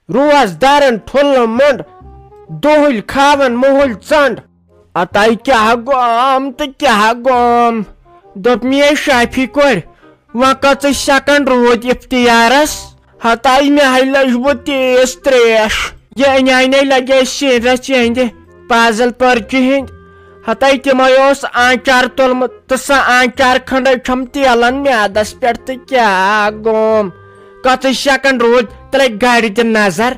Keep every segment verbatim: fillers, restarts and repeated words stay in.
روزدارن ٹھُلہٕ مۄنٛڈ، دۄہلۍ کھاون مۄہلۍ ژنٛڈ۔ اتاے کیٛاہ گوم تہٕ کیٛاہ گوم۔ دوٚپ مے شافی کورِ، وۄنۍ کٔژٕے سیکنڈ روٗدۍ افتیارس؟ ہتاے مےٚ ہے لٔج وۄنۍ تیز تریش۔ یہِ انیانے لگے سیٖنرس یِہنٛدِ پازل پرچہِ ہٕنٛدۍ۔ ہتاے تِمے اوس آنچار تُلمُت تہٕ سۄ آنچار کھنڈے چھم تیلن میادس پٮ۪ٹھ تہٕ کیٛاہ گوم۔ کٔژٕے سیکنڈ روٗدۍ تہٕ لگہِ گاڑِ تہِ نظر۔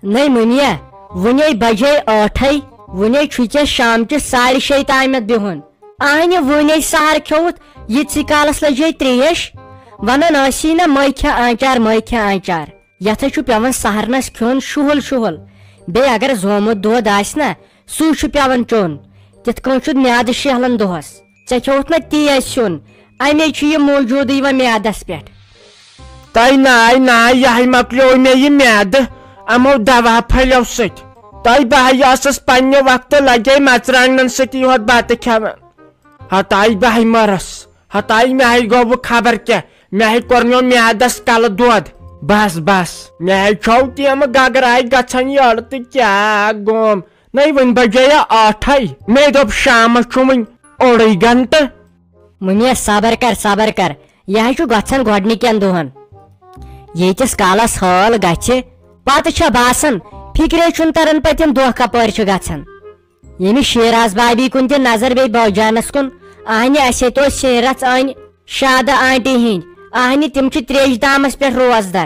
نٔے مُنیا، وُنے بجے ٲٹھے، وُنے چھُے ژےٚ شامچہِ ساڑِ شیٚیہِ تامَتھ بِہُن۔ اہنہِ وُنے سحر کھیوٚوُتھ، ییٖتسٕے کالس لٔجے تریش۔ ونان ٲسی نہ، مے کھےٚ آنچار، مے کھےٚ آنچار۔ یتھ ہے چھُ پٮ۪وان سحرنس کھیوٚن شُہُل شُہُل۔ بیٚیہِ اگر زومُت دۄد آسہِ نہ، سُے چھُ پٮ۪وان چیوٚن۔ تِتھ کٔنۍ چھُ میادٕ شیہلان دۄہس۔ ژےٚ کھیوٚوُتھ نہ تیز سیُن، امے چھُ یہِ موجوٗدٕے وۄنۍ میادس پٮ۪ٹھ۔ تۄہہِ ناے ناے، یہِ ہے مۄکلیو مےٚ یہِ میادٕ یِمو دوا پھٔلٮ۪و سۭتۍ۔ تۄہہِ بہٕ ہے ٲسٕس پننہِ وقتہٕ لگے مرژٕوانٛگنن سۭتی یوت بتہٕ کھٮ۪وان۔ ہتاے بہٕ ہے مٔرٕس، ہتاے مےٚ ہے گوٚو خبر کیٛاہ، مےٚ ہے کوٚرنیو میادس کلہٕ دود۔ بس بس، مےٚ ہے چھو تِم گگرایہِ گژھان یٔڑ تہٕ کیٛاہ گوم۔ نٔے وُنہِ بجے یا ٲٹھے، مےٚ دوٚپ شامس چھُ وُنہِ اوٚڑُے گنٹہٕ۔ مُنیر، صبر کر، صبر کر، یہِ ہے چھُ گژھان گۄڈنِکٮ۪ن دۄہن۔ ییٖتِس کالس حٲل گژھِ، پتہٕ چھےٚ باسان، فکرے چھُنہٕ تران پٔتِم دۄہ کپٲرۍ چھُ گژھان۔ ییٚمہِ شیراز بابی کُن تہِ نظر بیٚیہِ بٲجانس کُن، اہنہِ اسے تو سیرس أنۍ شادٕ آنٹی ہٕنٛدۍ، اہنہِ تِم چھِ تریش دامس پٮ۪ٹھ روزدر۔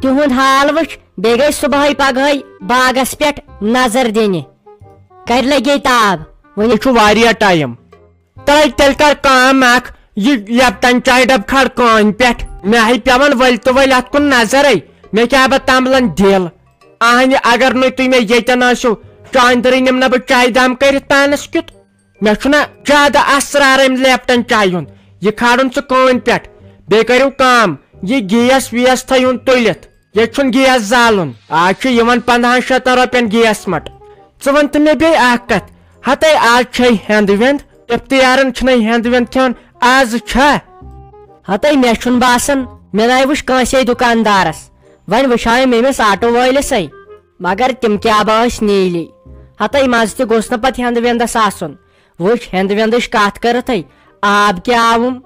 تِہُنٛد حال وٕچھ، بیٚیہِ گٔے صبحٲے پگہٲے باغس پٮ۪ٹھ نظر دِنہِ۔ کرِ لگے تاب، وۄنۍ یہِ چھُ واریاہ ٹایم۔ تہٕ تیٚلہِ کر کٲم اکھ، یہِ لیپٹن چاے ڈبہٕ کھار کٲنۍ پٮ۪ٹھ۔ مےٚ ہے پٮ۪وان ؤلۍ تہٕ ؤلۍ اتھ کُن نظرے۔ مےٚ کیٛاہ بہٕ تمبلن دِل؟ اہنہِ، اگر نہٕ تُہۍ مےٚ ییٚتٮ۪ن ٲسِو، چاندرٕے نِمہٕ نہٕ بہٕ چاے دام کٔرِتھ پانس کیُتھ۔ مےٚ چھُنہ زیادٕ اسرار امہِ لیپٹن چایہِ ہُنٛد۔ یہِ کھارُن ژٕ کٲنۍ پٮ۪ٹھ۔ بیٚیہِ کٔرِو کٲم، یہِ گیس ویس تھٲیہُن تُلِتھ۔ ییٚتہِ چھُنہٕ گیس زالُن۔ آز چھُ یِوان پندہن شیٚتن رۄپین گیس مٹ۔ ژٕ وَن تہٕ مےٚ بیٚیہِ اکھ کتھ، ہتے آز چھے ہٮ۪نٛد وٮ۪نٛد؟ افتیارن چھُنَے ہٮ۪نٛد وٮ۪نٛد کھٮ۪وان، آز چھا؟ ہتے مےٚ چھُنہٕ باسان، مےٚ نَے وٕچھ کٲنٛسے دُکاندارس۔ وۄنۍ وٕچھاوے مےٚ أمِس آٹو وٲلِسے، مگر تِم کیٛاہ با ٲسۍ نیٖلی۔ ہتے منٛزٕ تہِ گوٚژھ نہٕ پتہٕ ہٮ۪نٛد وٮ۪نٛدس آسُن۔ وٕچھ، ہٮ۪نٛد وٮ۪نٛدٕچ کتھ کٔرتھے، آب کیٛاہ آوُم؟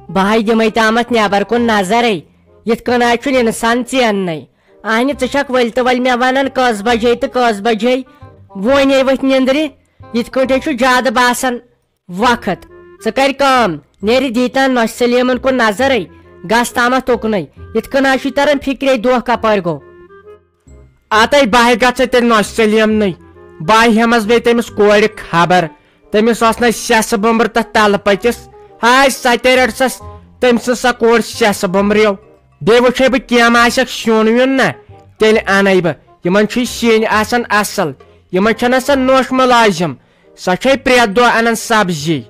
بہٕ ہے دِمے تامتھ نٮ۪بر کُن نظرے، یِتھ کٔنۍ آز چھُنہٕ انسان ژیننٕے۔ اہنہِ، ژٕ چھکھ ؤلۍ تہٕ ؤلۍ مےٚ ونان کٔژ بجے تہٕ کٔژ بجے؟ وۄنے ؤتھۍ نِندرِ، یِتھ کٲٹھۍ چھُ زیادٕ باسان وقت۔ ژٕ کر کٲم، نیرِ دیٖتن نۄشہِ سلیمن کُن نظرے، گژھ تامتھ تُکنُے، یِتھ کٔنۍ آز چھُے تران فکرے دۄہ کپٲرۍ گوٚو۔ اتے بہٕ ہے گژھے تیٚلہِ نۄشہِ سلیمنٕے۔ بہٕ ہے ہٮ۪مس بیٚیہِ تٔمِس کورِ خبر۔ تٔمِس ٲس نہ سٮ۪سہٕ بومبر تتھ تلہٕ پٔتِس۔ ہاے، سۄ تہِ رٔٹسس تٔمۍ سٕنٛز سۄ کورِ سٮ۪سہٕ بومبریو۔ بیٚیہِ وٕچھے بہٕ کینٛہہ ما آسٮ۪کھ سیُن ویُن نہ، تیٚلہِ انَے بہٕ۔ یِمن چھُے سِنۍ آسان اصل۔ یِمن چھنہ سۄ نوش ملازم۔ سۄ چھے پرٛٮ۪تھ دۄہ انان سبزی۔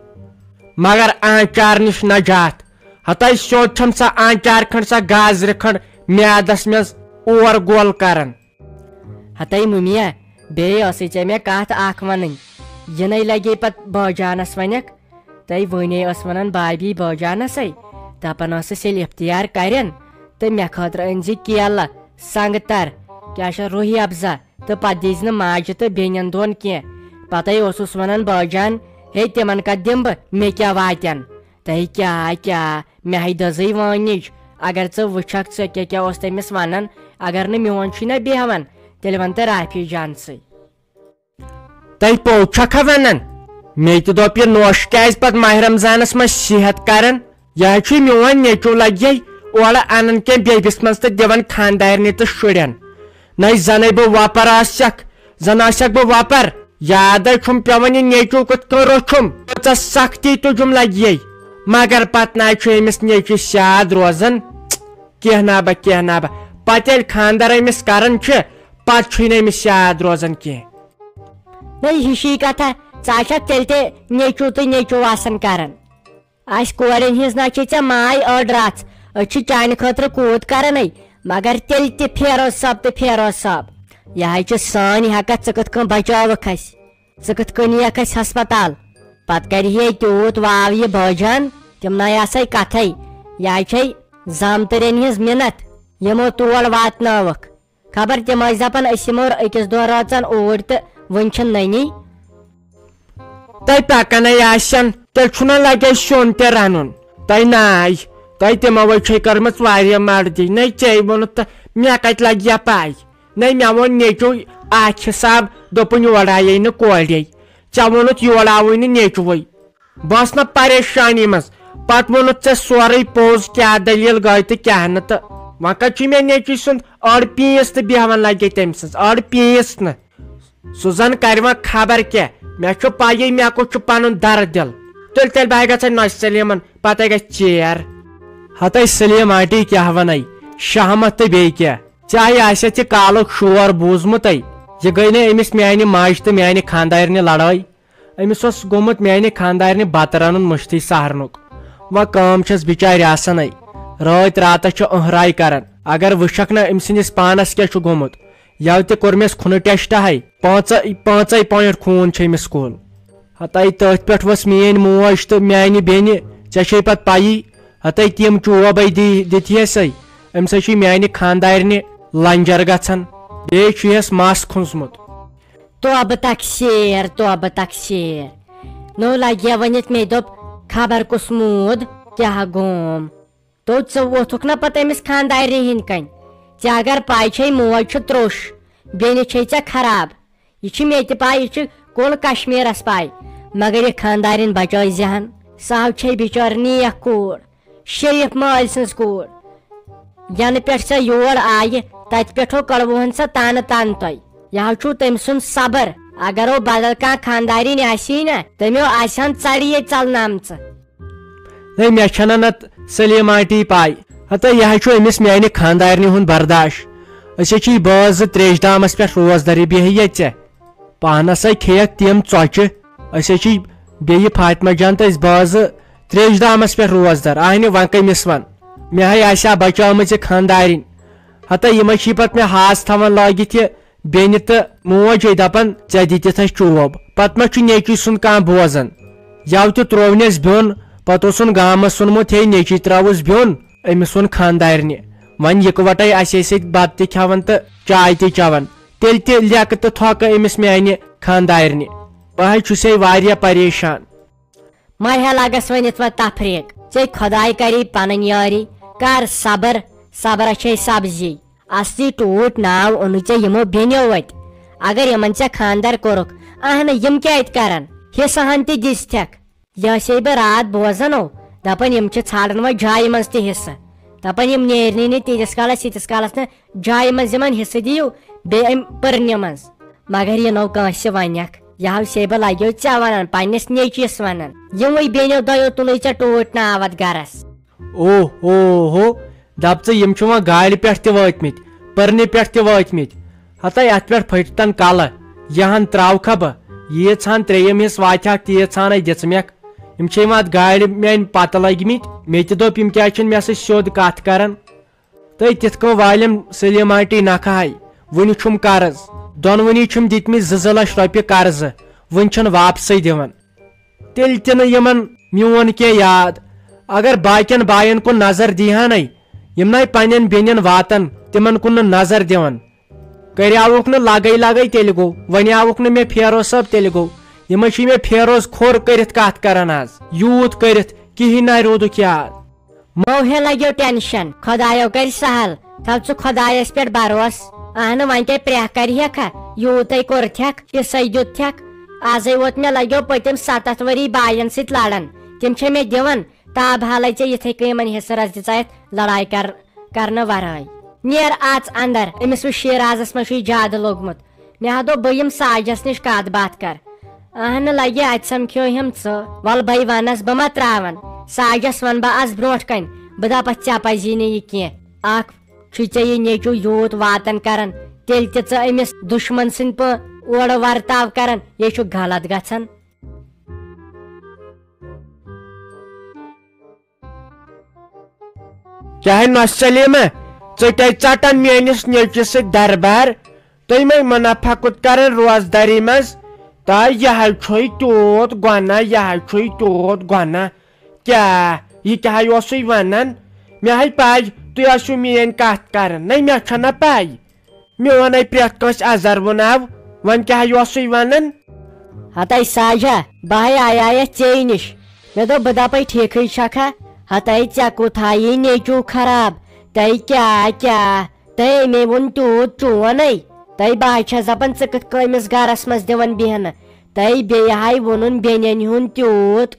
مگر آنچار نِش نجات۔ ہتاے سیوٚد چھم سۄ آنچار کھنڈ، سۄ گازرِ کھنڈ میادس منٛز اور گول کران۔ ہتاے مُمیا، بیٚیہِ ٲسٕے ژےٚ مےٚ کتھ اکھ ونٕنۍ۔ یِنَے لگے پتہٕ بٲجانس ونکھ۔ تہٕ وُنے ٲس ونان بابی بٲجانسے، دپان ٲسٕس ییٚلہِ افتیار کرن تہٕ مےٚ خٲطرٕ أنۍ زِ کیلہٕ، سنگتر، کیٛاہ چھِ روحی افزا، تہٕ پتہٕ دیٖزِ نہٕ ماجہِ تہٕ بیٚنٮ۪ن دۄن کینٛہہ۔ پتے اوسُس ونان بٲجان، ہے تِمن کتھ دِمہٕ بہٕ، مےٚ کیٛاہ واتن؟ تہٕ کیٛاہ کیٛاہ، مےٚ ہے دٔزٕے وٲنِج۔ اگر ژٕ وٕچھکھ ژٕ کیٛاہ کیٛاہ اوس تٔمِس ونان، اگر نہٕ میون چھُے نہ بیہوان، تیٚلہِ ون تہٕ رافی جانسٕے۔ تۄہہِ پوٚز چھکھا ونان؟ مےٚ تہِ دوٚپ یہِ نوش کیٛازِ پتہٕ ماہِ رمضانس منٛز صحت کران؟ یہِ حظ چھُے میون نیٚچو لگہِ ہے اورٕ انان کینٛہہ بیبِس منٛز تہٕ دِوان خاندارنہِ تہٕ شُرٮ۪ن۔ نَے زَنَے بہٕ وۄپَر آسٮ۪کھ، زَن آسٮ۪کھ بہٕ وۄپَر۔ یادَے چھُم پٮ۪وان یہِ نیٚچوٗ کِتھ کٔنۍ روٚچھُم۔ کۭژاہ سختی تُجُم لَگہِ یے۔ مگر پَتہٕ نَے چھُ أمِس نیٚچوِس یاد روزان۔ کینٛہہ نا بہ، کینٛہہ نا بہ۔ پَتہٕ ییٚلہِ خانٛدَر أمِس کَران چھِ، پَتہٕ چھُے نہٕ أمِس یاد روزان کینٛہہ۔ نَے ہِشی کَتھا، ژٕ آسٮ۪کھ تیٚلہِ تہِ نیٚچوٗ تہٕ نیٚچوٗ آسان کَران۔ اَسہِ کورٮ۪ن ہٕنٛز نہ چھے ژےٚ ماے أڑ رژھ۔ أسۍ چھِ چانہِ خٲطرٕ کوٗت کران ہے، مگر تیٚلہِ تہِ فیروز صٲب تہٕ فیروز صٲب۔ یہِ ہے چھِ سٲنۍ ہٮ۪کتھ، ژٕ کِتھ کٔنۍ بچاوکھ اَسہِ؟ ژٕ کِتھ کٔنۍ نِیَکھ اَسہِ ہسپتال؟ پتہٕ کرِ ہے تیوٗت واو یہِ بٲجان، تِم نَے آسَے کتھے۔ یہِ ہے چھے زامتٕرٮ۪ن ہٕنٛز مِنتھ، یِمو تور واتنٲوکھ۔ خبر تِم ٲسۍ دپان أسۍ یِمو أکِس دۄن رٲژن اوٗرۍ تہٕ وُنہِ چھِنہٕ نٔنی۔ تۄہہِ پکنَے آسن، تیٚلہِ چھُنہ لگے سیُن تہِ رنُن۔ تۄہہِ ناے، تۄہہِ تِمو چھے کٔرمٕژ واریاہ مردی۔ نَے ژےٚ ووٚنُتھ تہٕ مےٚ کتہِ لگہِ یا پاے؟ نَے مےٚ ووٚن نیٚچو اکھ حساب، دوٚپُن یور آیے نہٕ کورے۔ ژےٚ ووٚنُتھ یور آوٕے نہٕ نیٚچوٕے۔ بہٕ ٲس نہ پریشانی منٛز۔ پتہٕ ووٚنُتھ ژےٚ سورُے پوٚز، کیٛاہ دٔلیٖل گٔے تہٕ کیٛاہ نہٕ تہٕ۔ وۄنۍ کتہِ چھُ مےٚ نیٚچوۍ سُنٛد أڑ پیٖس تہٕ بیٚہوان لگے تٔمۍ سٕنٛز أڑ پیٖس نہٕ۔ سُہ زن کرِ وۄنۍ خبر کیٛاہ۔ مےٚ چھُ پَیی مےٚ کُس چھُ پنُن درد دِل۔ تُلۍ تیٚلہِ بہٕ گژھے نۄشہِ سلیمن، پتہٕ گژھِ ژیر۔ ہتے سلیم آنٹی کیٛاہ ونے، شہمت تہٕ بیٚیہِ کیٛاہ؟ ژےٚ آسہِ ژےٚ کالُک شور بوٗزمُتٕے۔ یہِ گٔے نہٕ أمِس میانہِ ماجہِ تہٕ میانہِ خانٛدارنہِ لڑٲے۔ أمِس اوس گوٚمُت میانہِ خانٛدارنہِ بتہٕ رنُن مٔشتٕے سہرنُک۔ وۄنۍ کٲم چھس بچارِ آسان۔ رٲتۍ راتس چھِ أہراے کران۔ اگر وٕچھکھ نہ أمۍ سٕنٛدِس پانس کیٛاہ چھُ گوٚمُت۔ یوٕ تہِ کوٚر مےٚ کھُنہٕ ٹیسٹ ہے۔ پانٛژے پانٛژے پوینٹ خوٗن چھُ أمِس کُن۔ ہتے تٔتھۍ پٮ۪ٹھ ؤژھ میٲنۍ موج تہٕ میانہِ بیٚنہِ۔ ژےٚ چھے پتہٕ پَیی۔ ہتے تِم چوب ہے دی دِتھی اسے۔ أمِس ہے چھُ میانہِ خانٛدارنہِ لنجر گژھان۔ بیٚیہِ چھُ یس مس کھوٗنٛسمُت۔ توبہٕ تقصیر، توبہٕ تقصیر۔ نو لگیا ؤنِتھ مےٚ دوٚپ، خبر کُس موٗد، کیٛاہ گوم۔ تو ژٕ ووتھُکھ نہ پتہٕ أمِس خانٛدارنہِ ہِنٛدۍ کَنۍ۔ ژےٚ اگر پاے چھے موج چھِ تروٚش، بیٚنہِ چھے ژےٚ خراب۔ یہِ چھِ مےٚ تہِ پاے، یہِ چھِ کُل کشمیرس پاے۔ مگر یہِ خانٛدارِنۍ بچٲے زِہن۔ سۄ ہو چھے بچٲر نیک کوٗر، شریف مٲلۍ سٕنٛز کوٗر۔ ینہٕ پٮ۪ٹھ سۄ یور آیہِ، تتہِ پٮ۪ٹھ ہو کڑوہن سۄ تانہٕ تانہٕ تۄہہِ۔ یہِ ہو چھُو تٔمۍ سُنٛد صبر۔ اگر ہو بدل کانٛہہ خانٛدارِنۍ آسی نا، تٔمۍ ہو آسہِ ہن ژڑیے ژلنامژٕ۔ ہے، مےٚ چھنہ نتہٕ سلیم آنٹی پاے۔ ہتا، یہِ ہا چھُ أمِس میانہِ خانٛدارنہِ ہُنٛد برداش۔ أسۍ ہے چھِ یہِ بٲژ زٕ تریش دامس پٮ۪ٹھ روزدر، یہِ بیٚہہِ ییٚتہِ ژےٚ۔ پانس ہے کھیٚیکھ تِم ژۄچہِ۔ أسۍ ہے چھِ بیٚیہِ فاطمہ جان تہٕ أسۍ بٲژ زٕ تریش دامس پٮ۪ٹھ روزدر۔ اہنہِ، وۄنۍ کٔمِس ون؟ مےٚ ہے آسہِ ہا بچٲومٕژ یہِ خانٛدارِنۍ۔ ہتا، یِمے چھِ پتہٕ مےٚ ہاس تھاوان لٲگِتھ یہِ بیٚنہِ تہٕ موج ہے دپان، "ژےٚ دِتِتھ اَسہِ چوب، پتہٕ ما چھُ نیٚچوٗ سُنٛد کانٛہہ بوزان؟" یَوٕ تہِ ترٛوونَس بیوٚن، پتہٕ اوسُن گامس ووٚنمُت، "ہے، نیٚچی ترٛاوُس بیوٚن، أمِس ووٚن خانٛدارنہِ۔ وۄنۍ یِکوَٹے اَسہِ ٲسۍ أتۍ بتہٕ تہِ کھٮ۪وان تہٕ چاے تہِ چٮ۪وان، تیٚلہِ تہِ لیٚکہٕ تہٕ تھۄکہٕ أمِس میانہِ خانٛدارنہِ۔ بہٕ حظ چھُسے واریاہ پریشان۔" مَرِ ہا لَگَس ؤنِتھ وۄنۍ تفریٖق۔ ژے خۄداے کَری پَنٕنۍ یٲری، کَر صبر، صبرَس چھے سبزی۔ اصلی ٹوٗٹھۍ ناو اوٚنُے ژےٚ یِمو بیٚنیو اَتہِ۔ اگر یِمَن ژےٚ خانٛدر کوٚرُکھ، اہنہٕ، یِم کیٛاہ اَتہِ کَرَن؟ حصہٕ ہَن تہِ دِژتھَکھ۔ یہِ ٲسے بہٕ راتھ بوزان او، دَپان یِم چھِ ژھانٛڈان وۄنۍ جایہِ منٛز تہِ حصہٕ۔ دَپان یِم نیرنٕے نہٕ تیٖتِس کالَس، ییٖتِس کالَس نہٕ جایہِ منٛز یِمَن حصہٕ دِیِو، بیٚیہِ اَمہِ پٔرنہِ منٛز۔ مگر یہِ نو کٲنٛسہِ ونکھ، یہِ ہاو سیبہ لگیو ژےٚ ونان، پننِس نیٚچوِس ونان۔ یِموٕے بیٚنیو دۄیو تُلٕے ژےٚ ٹوٗٹھۍ ناو اتھ گرس۔ او ہو ہو، دپ ژٕ، یِم چھِ وۄنۍ گاڑِ پٮ۪ٹھ تہِ وٲتمٕتۍ، پٔرنہِ پٮ۪ٹھ تہِ وٲتمٕتۍ۔ ہتے اتھ پٮ۪ٹھ پھٔٹتن کلہٕ، یہِ ہن تراوکھا بہٕ، ییٖژ ہن ترٛیٚیِم حصہٕ واتہِ ہاکھ، تیٖژ ہن اَسہِ دِژمکھ۔ یِم چھِ یِم اتھ گاڑِ میانہِ پتہٕ لٔگمٕتۍ، مےٚ تہِ دوٚپ، یِم کیازِ چھِنہٕ مےٚ سۭتۍ سیوٚد کتھ کران؟ تہٕ تِتھ کٔنۍ والٮ۪م سلیماٹی نکھٕ ہاے۔ وُنہِ چھُم قرض۔ دۄنوٕنی چھِم دِتمٕتۍ زٕ زٕ لچھ رۄپیہِ قرضہٕ۔ وُنہِ چھِنہٕ واپسٕے دِوان۔ تیٚلہِ تہِ نہٕ یِمن میون کینٛہہ یاد۔ اگر باقین باین کُن نظر دیہانَے، یِم نَے پننٮ۪ن بیٚنٮ۪ن واتن، تِمن کُن نہٕ نظر دِوان۔ کریاوُکھ نہٕ لگے لگے، تیٚلہِ گوٚو۔ وۄنۍ آوُکھ نہٕ مےٚ فیروز صٲب، تیٚلہِ گوٚو۔ یِمے چھِ مےٚ فیروز کھوٚر کٔرِتھ کتھ کران از۔ یوٗت کٔرِتھ کِہیٖنۍ نَے روٗدُکھ یاد۔ مو ہے لگیو ٹینشن، خدایو کرِ سہل۔ تھاو ژٕ خدایس پٮ۪ٹھ بھروسہٕ۔ اہنہٕ، وۄنۍ کیٛاہ پرٛیہ کرِ ہیکھا؟ یوٗتے کوٚرتھکھ، حصے دیُتتھکھ۔ ازے ووت مےٚ لگیو پٔتِم ستتھ ؤری باین سۭتۍ لڑان۔ تِم چھے مےٚ دِوان۔ تاب حالے ژےٚ یِتھے کٔنۍ یِمن حصہٕ رژھ دِژایتھ لڑاے کر-، کرنہٕ ورٲے۔ نیر اژ اندر، أمِس وٕچھ شیرازس منٛز چھُے جادٕ لوٚگمُت۔ مےٚ ہا دوٚپ، بہٕ یِم ساجس نِش کتھ باتھ کر۔ اہنہٕ، لگہِ اتہِ سمکھیو ہم ژٕ۔ ول بے ونس، بہٕ ما تراون۔ ساجس ون بہٕ از برونٹھ کنہِ۔ بہٕ دپس، ژےٚ پزی نہٕ یہِ کینٛہہ۔ اکھ چھُے ژےٚ یہِ نیٚچو یوٗت واتان کران، تیٚلہِ تہِ ژٕ أمِس دُشمن سٕنٛدۍ پٲٹھۍ اورٕ ورتاو کران، یے چھُ غلط گژھان۔ کیٛاہ ہے نۄشہِ سلیمہ، ژٕ کیٛازِ ژٹان میٲنِس نیٚچوِس سۭتۍ دربار؟ تُہۍ مے منافع کُت کران روزداری منٛز؟ تہٕ یہِ حظ چھُے تیوٗت گۄناہ، یہِ حظ چھُے تیوٗت گۄناہ۔ کیٛاہ، یہِ کیٛاہ ہے اوسُے ونان؟ مےٚ ہے پَے، تُہۍ ٲسِو میٲنۍ کتھ کران۔ نَے، مےٚ چھَنہ پَے۔ میون ہے پرٛٮ۪تھ کٲنٛسہِ اَزَر وُناو، وۄنۍ کیٛاہ یہِ اوسُے وَنان؟ ہتے ساجہ، بہٕ ہے آیایس ژے نِش۔ مےٚ دوٚپ، بہٕ دپے، ٹھیٖکھٕے چھکھا؟ ہتے ژےٚ کوٗتاہ یی نیٚچوٗ خراب؟ تَے کیٛاہ، کیٛاہ؟ تَے مےٚ ووٚن تیوٗت چون ہے۔ تَے بہٕ ہے چھَس دپان، ژٕ کِتھ کٔنۍ أمِس گرس منٛز دِوان بیٚہنہٕ؟ تَے بیٚیہِ ہے ووٚنُن بیٚنٮ۪ن ہُنٛد تیوٗت۔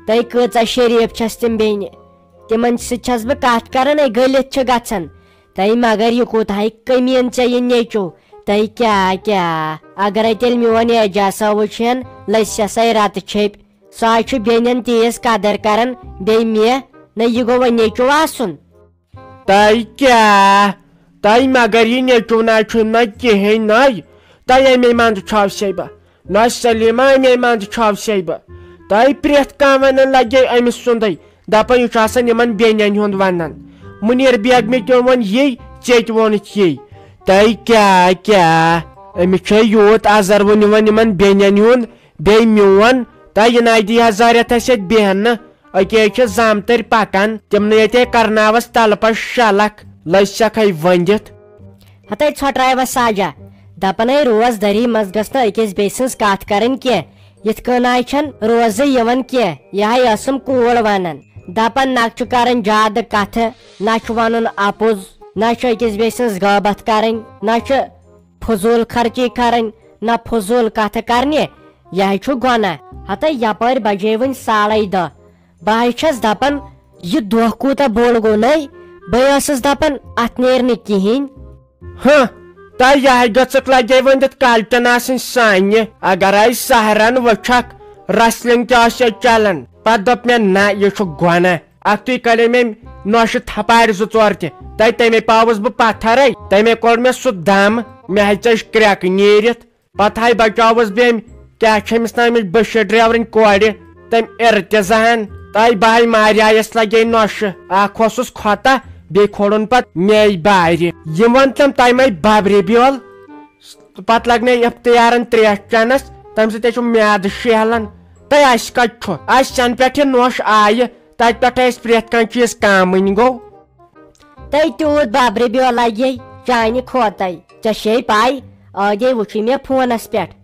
تَے کۭژاہ شریٖف چھَس تِم بیٚنہِ۔ تِمن سۭتۍ چھَس بہٕ کتھ کران، ہے گٔلِتھ چھِ گژھان۔ تَے مگر یہِ کوٗتاہ ہے کٔمیٖن ژےٚ یہِ نیٚچوٗ۔ تَے کیٛاہ، کیٛاہ؟ اگرے تیٚلہِ میون اعجازا وٕچھن، لٔسۍ سَے رتہٕ چھیٚپۍ۔ سُہ ہا چھُ بیٚنٮ۪ن تیٖژ قدر کران، بیٚیہِ مےٚ۔ نہ یہِ گوٚو وۄنۍ نیٚچوٗ آسُن۔ تَے کیٛاہ؟ تَے مگر یہِ نیٚچوٗ نہ چھُ نہ کِہیٖنۍ نَے۔ تَے اَمے منٛزٕ چھَو سے بہٕ۔ نہ سلیمہ، اَمے منٛزٕ چھَو سے بہٕ۔ تَے پرٛٮ۪تھ کانٛہہ وَنان لگے أمِس سُنٛدٕے۔ دپان، یہِ چھُ آسان یِمن بیٚنٮ۪ن ہُنٛد ونان۔ منیر بیگمہِ تہِ ووٚن یی، ژےٚ تہِ ووٚنُتھ یی۔ تۄہہِ کیٛاہ، کیٛاہ؟ أمِس چھے یوٗت ازر وُن یِوان یِمن بیٚنٮ۪ن ہُنٛد، بیٚیہِ میون۔ تۄہہِ عنایتی ہزارٮ۪تھس سۭتۍ بیٚہنہٕ، أکے چھِ زامتٕرۍ پکان، تِمنٕے ییٚتے کرناوس تلہٕ پتہٕ شلکھ، لٔج سکھے ؤنٛدِتھ۔ ہتے ژھۄٹراے وۄنۍ ساجہ، دپان ہے روزدٲری منٛز گٔژھ نہٕ أکِس بیٚیہِ سٕنٛز کتھ کرٕنۍ کینٛہہ۔ یِتھ کٔنۍ آے چھَن روزٕ یِوان کینٛہہ، یہِ ہاے ٲسٕم کوٗر وَنان۔ دَپان نہ چھُ کَرٕنۍ زیادٕ کَتھٕ، نہ چھُ وَنُن اَپُز، نہ چھُ أکِس بیٚیہِ سٕنٛز غٲبت کَرٕنۍ، نہ چھُ فضوٗل خرچی کَرٕنۍ، نہ فضوٗل کَتھٕ کَرنہِ۔ یہِ ہاے چھُ گۄناہ۔ ہَتَے یَپٲرۍ بَجے وٕنۍ ساڑَے دَہ۔ بہٕ ہاے چھَس دَپان، یہِ دۄہ کوٗتاہ بوٚڑ گوٚو نَے؟ بہٕ ٲسٕس دَپان، اَتھ نیرِ نہٕ کِہیٖنۍ۔ ہہ، تہ یہے گٔژھکھ لگے ؤنِتھ کالٹن آسٕنۍ سانہِ۔ اگر آے سحرن وٕچھکھ، wrestling تہِ آسہِ چلان۔ پتہٕ دوٚپ مےٚ، نہ، یہِ چھُ گۄناہ۔ اکھتُے کڑے مےٚ نوشہِ تھپارِ زٕ ژور تہِ۔ تہ تمے پاوُس بہٕ پتھرے، تمے کوٚڑ مےٚ سُہ دم۔ مےٚ ہیژے کرٛٮ۪کھ نیٖرِتھ۔ پتہٕ ہاے بچاوس بہٕ أمۍ، کیٛاہ چھِ أمِس ناو، أمِس بشیر ڈرایورٕنۍ کورِ، تٔمۍ ارتضاہن۔ تہٕ بہٕ ہاے ماریایس لگے نۄشہِ۔ اکھ اوسُس کھۄتہ، بیٚیہِ کھولُن پتہٕ مے بارِ۔ یِم ون تِم تمے ببرِ بیول۔ پتہٕ لگنے افتیارن تریش چنس، تمہِ سۭتۍ چھُ میادٕ شیہلان۔ تہٕ اسہِ کتہِ چھُ؟ اسہِ ژن پٮ۪ٹھ یہِ نۄش آیہِ، تتہِ پٮ۪ٹھے اسہِ پرٛٮ۪تھ کانٛہہ چیٖز کامٕنۍ گوٚو۔ تہٕ تیوٗت ببرِ بیول لگے چانہِ کھۄتے۔ ژےٚ چھے پاے، ٲدے وُچھُے مےٚ فونس پٮ۪ٹھ۔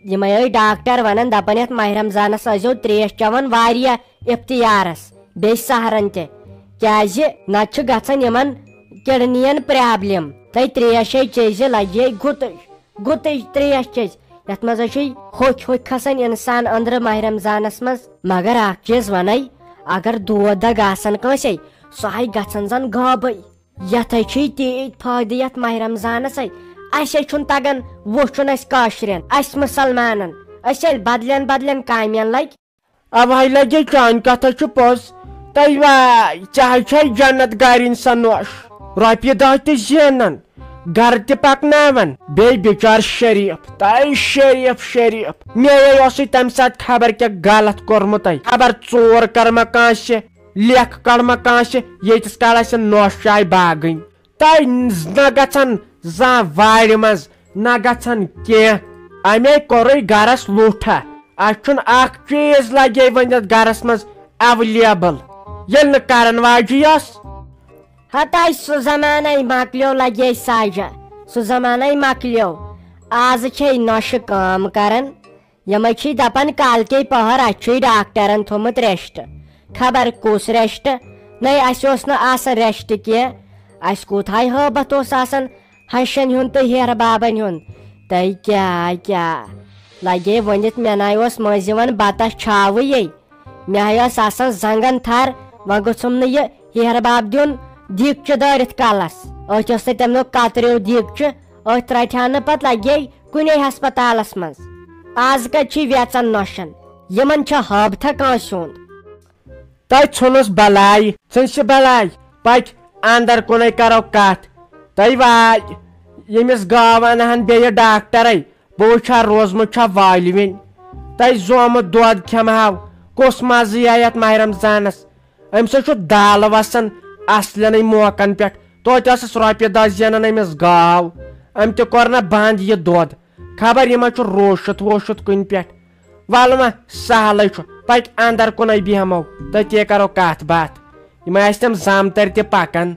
یِمے ٲسۍ ڈاکٹر ونان، دپان یتھ ماہِ رمضانس ٲسۍزیو تریش چٮ۪وان واریاہ افتیارس، بیٚیہِ سحرن تہِ۔ کیازِ نتہٕ چھِ گژھان یِمن کڈنین پرابلم۔ تہٕ تریشے چیٚزِ لگے گُتٕج۔ گُتٕج تریش چیٚزِ، یتھ منٛز چھُے ہوٚکھۍ ہوٚکھۍ کھسان انسان أنٛدرٕ ماہِ رمضانس منٛز۔ مگر اکھ چیٖز ونے، اگر دود دگ آسن کٲنٛسے، سُہ ہاے گژھان زن غٲبٕے۔ یتھ ہے چھُے تیٖتۍ فٲیدٕ یتھ ماہِ رمضانس ہے۔ اسے چھُنہٕ تگان وُچھُن اسہِ کٲشرٮ۪ن، اسہِ مسلمانن۔ أسۍ ییٚلہِ بدلٮ۪ن بدلٮ۪ن کامٮ۪ن لگۍ۔ اوہے لگے چانہِ کتھ ہے چھُ پوٚز۔ تہٕ واے، ژےٚ ہے چھے جنت گارِنۍ سۄ نۄش۔ رۄپیہِ دہ تہِ زینان، گرٕ تہِ پکناوان، بیٚیہِ بِچار شریف۔ تہٕ شریف، شریف۔ مے ہے اوسُے تمہِ ساتہٕ خبر کیٛاہ غلط کوٚرمُت ہے۔ خبر ژور کرما کٲنٛسہِ، لیکھ کڑما کٲنٛسہِ، ییٖتِس کالس یہِ نۄش چھِ آے باگٕنۍ۔ تہٕ نہ گژھن زانٛہہ وارِ منٛز، نہ گژھن کینٛہہ۔ امے کوٚرُے گرس لوٗٹھا۔ اسہِ چھُنہٕ اکھ چیٖز لگے وۄنۍ یتھ گرس منٛز اویلیبل۔ ییٚلہِ نہٕ کرن واجی ٲس۔ ہتاے سُہ زمانے مۄکلیو لگے ساجہ، سُہ زمانے مۄکلیو۔ آز چھے نۄشہِ کٲم کران۔ یِمے چھی دپان کالکے پہر اسہِ چھُے ڈاکٹرن تھوٚمُت ریسٹ۔ خبر کُس ریسٹ؟ نے، اسہِ اوس نہٕ آسان ریسٹ کینٛہہ۔ اسہِ کوٗتاہ ہٲبتھ اوس آسان ہشن ہُنٛد تہٕ ہیرٕ بابن ہُنٛد۔ تہٕ کیٛاہ، کیٛاہ لگے ؤنِتھ، مےٚ ناے اوس مٔنٛزۍ یِوان بتس چھاوٕے۔ مےٚ ہاے ٲس آسان زنٛگن تھر، وۄنۍ گوٚژھُم نہٕ یہِ ہیرٕ باب دیُن دیٖگچہِ دٲرِتھ کلس۔ أتھۍ اوس نہٕ تمہِ دۄہ کتریو دیٖگچہِ، أتھۍ رٹہِ ہا نہٕ پتہٕ لگے کُنے ہسپتالس منٛز۔ آز کتہِ چھُے ویژن نۄشن؟ یِمن چھا ہٲبتھا کٲنٛسہِ ہُنٛد؟ تۄہہِ ژھُنُس بلاے، ژھٕنسہِ بلاے، پکہِ اندر کُنے کرو کتھ۔ تۄہہِ واے، ییٚمِس گاو انہن بیٚیہِ ڈاکٹرے، بہٕ وٕچھِ ہا روزمُت چھا والوٕنۍ۔ تۄہہِ زومُت دۄد کھٮ۪مہٕ ہاو، کُس مزٕ یی یتھ ماہِ رمضانس؟ أمۍ سۭتۍ چھُ دالہٕ وسان اصلٮ۪نٕے موقعن پٮ۪ٹھ۔ توتہِ ٲسٕس رۄپیہِ دہ زینان أمِس گاو۔ أمۍ تہِ کوٚر نہ بنٛد یہِ دۄد۔ خبر یہِ ما چھُ روشُت ووشُت کُنہِ پٮ۪ٹھ۔ ولہٕ وۄنۍ سہلٕے چھُ، پکہِ اندر کُنے بیہمو، تٔتی کرو کتھ باتھ۔ یِم آسہِ تِم زامتٕرۍ تہِ پکان۔